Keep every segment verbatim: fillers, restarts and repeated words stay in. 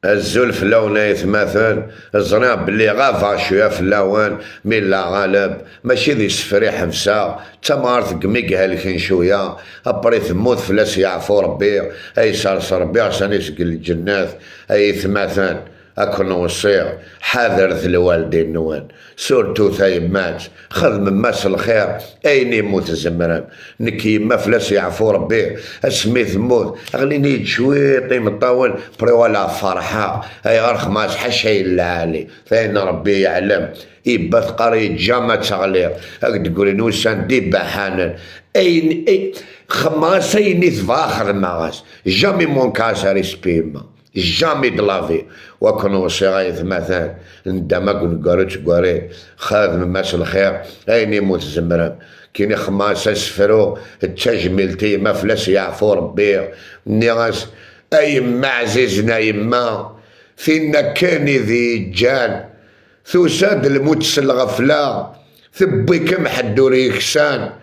Azul fell-awen ay atmaten. Ẓriɣ belli ɣabeɣ cwiya fell-awen, mi la ɣaleb mačči d isefra i ḥebseɣ, d tamɣart deg mi ihelken cwiya. Après temmut, fell-as yeɛfu Rebbi, ay sers Rebbi ɣsan-is deg lǧennet. Ay atmaten, ad ken-weṣṣiɣ, ḥadret lwaldin-nwen, surtout tayemmat. Xedmem-as lxir ayen imu tzemrem. Nekk yemma, fell-as yeɛfu Rebbi, asmi temmut ɣlin-iyi-d cwiṭ imeṭṭawen, priwala ferḥeɣ. Ayɣer? Xmas ḥaca i lɛali, tayen Rebbi yeɛlem. Ibba teqqar-iyi-d jamais ad teɣliḍ. Ad k-d-grin ussan d ibaḥanen. Ayen ay- xemmeɣ-as ayen i tebɣa, xedmeɣ-as. Jamais mon cas a respect yemma. Jamais de la vie. Wa ken-weṣṣiɣ ay atmaten, ndama deg uneggaru d tgari, xedmem-as lxir ayen imu tzemrem. Kini xemmeɣ-as asefru d tajmilt i yemma, fell-as yeɛfu Rebbi. Nniɣ-as: a yemma ɛzizen, a yemma, tinna kan i d-yeǧǧan. Tusa-d lmut s lɣefla, tewwi-kem ḥedd ur yeksan,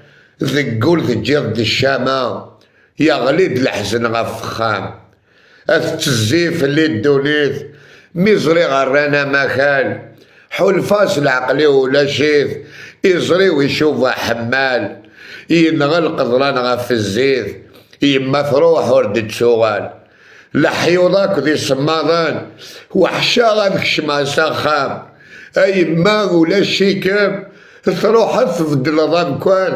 deg wul teǧǧiḍ-d ccama, yeɣli-d leḥzen ɣef uxxam. Ad tettezzi fell-i ddunit, mi ẓriɣ rran amakal. Ḥulfaɣ s leɛqel-iw ulac-it, iẓri-w icuba ḥemmal, yenɣa lqeḍran ɣef zzit, yemma truḥ ur d-tettuɣal. Leḥyuḍ akked isemmaḍen, weḥceɣ ad kecmeɣ s axxam. A yemma, ulac-ikem, truḥeḍ tbeddleḍ amkan.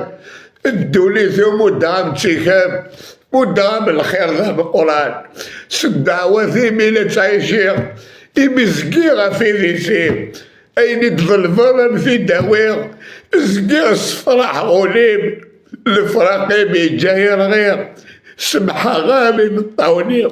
Ddunit-iw muddeɣ-am-tt i kemm, muddeɣ-am lxir d ameqqran. S ddeɛwat-im i la ttɛiciɣ, imi zgiɣ ɣef idis-im. Ayen i d-tḍelbeḍ ad m-t-id-awiɣ, zgiɣ ssefraḥeɣ ul-im. Lefraq-im yeǧǧa-yi rɣiɣ, semḥeɣ-am imeṭṭawen-iw.